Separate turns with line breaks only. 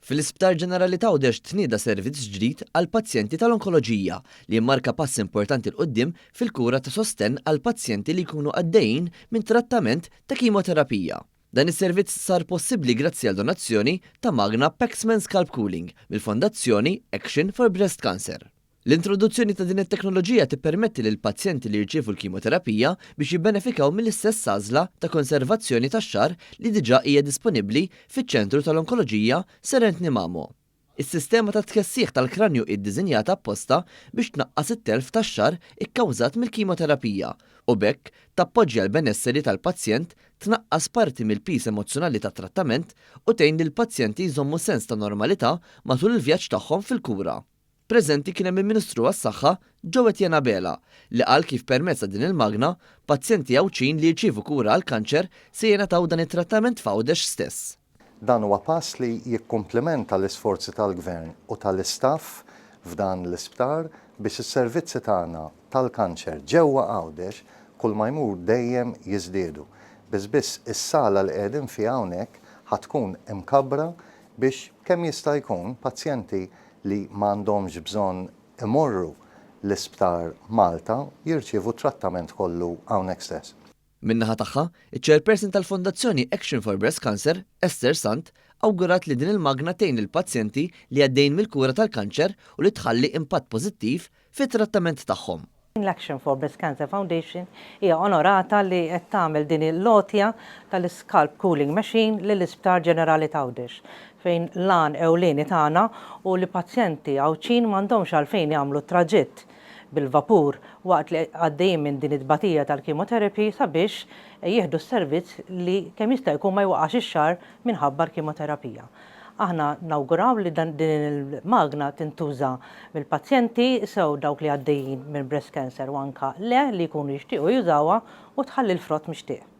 Fl-Isptar Ġenerali t'Għawdex tnieda servizz ġdid għall-pazjenti tal-onkoloġija li jimmarka pass importanti 'l quddiem fil-kura ta' sostenn għall-pazjenti li jkunu għaddejjin minn trattament ta' kimoterapija. Dan is-servizz sar possibbli grazzi għal donazzjoni ta' magna Paxman Scalp Cooling mill-Fondazzjoni Action for Breast Cancer. L-introduzzjoni ta' din it-teknoloġija tippermetti lill-pazjenti li jirċievu l-kimoterapija biex jibbenefikaw mill-istess għażla ta' konservazzjoni tax-xagħar li diġà hija disponibbli fiċ-Ċentru tal-Onkoloġija Sir Anthony Mamo. Is-sistema ta' tkessiħ tal-kranju hi ddisinjata apposta biex tnaqqas it-telf tax-xagħar ikkawżat mill-kimoterapija u b'hekk tappoġġja l-benesseri tal-pazjent, tnaqqas parti mill-piż emozzjonali tat-trattament u tgħin lill-pazjenti jżommu sens ta' normalità matul il-vjaġġ tagħhom fil-kura. Preżenti kien hemm il-Ministru għas-Saħħa Joe Etienne Abela li qal kif permezz ta' din il-magna, pazjenti Għawdxin li jirċievu kura għall-kanċer se jingħataw dan it-trattament f'Għawdex stess.
Dan huwa pass li jikkumplimenta l-isforzi tal-Gvern u tal-istaff f'dan l-isptar biex is-servizzi tagħna tal-kanċer ġewwa Għawdex kull ma jmur dejjem jiżdiedu. Biss biss is-sala li qegħdin fiha hawnhekk ħa tkun imkabbra biex kemm jista' jkun pazjenti li ma għandhomx bżonn imorru l-isptar Malta jirċievu t-trattament kollu hawnhekk stess.
Min-naħa tagħha, iċ-Chairperson tal-Fondazzjoni Action for Breast Cancer, Esther Sant, awgurat li din il-magna tgħin lill-pazjenti li għaddejjin mill-kura tal-kanċer u li tħalli impatt pożittiv fit-trattament tagħhom.
L-Action for Breast Cancer Foundation hija onorata li qed tagħmel din il-għotja tal-Scalp Cooling Machine lill-Isptar Ġenerali t'Għawdex fejn l-għan ewlieni tagħna hu li pazjenti Għawdxin m'għandhomx għalfejn jagħmlu t-traġitt bil-vapur waqt li għaddejjin minn din it-tbatija tal-chemotherapy sabiex jieħdu s-servizz li kemm jista' jkun ma jwaqqax ix-xagħar minħabba l-kimoterapija. Aħna nawguraw li din il-magna tintuża mill-pazjenti, sew dawk li għaddejjin minn breast cancer u anke le li jkunu jixtiequ jużawha u tħalli l-frott mixtieq.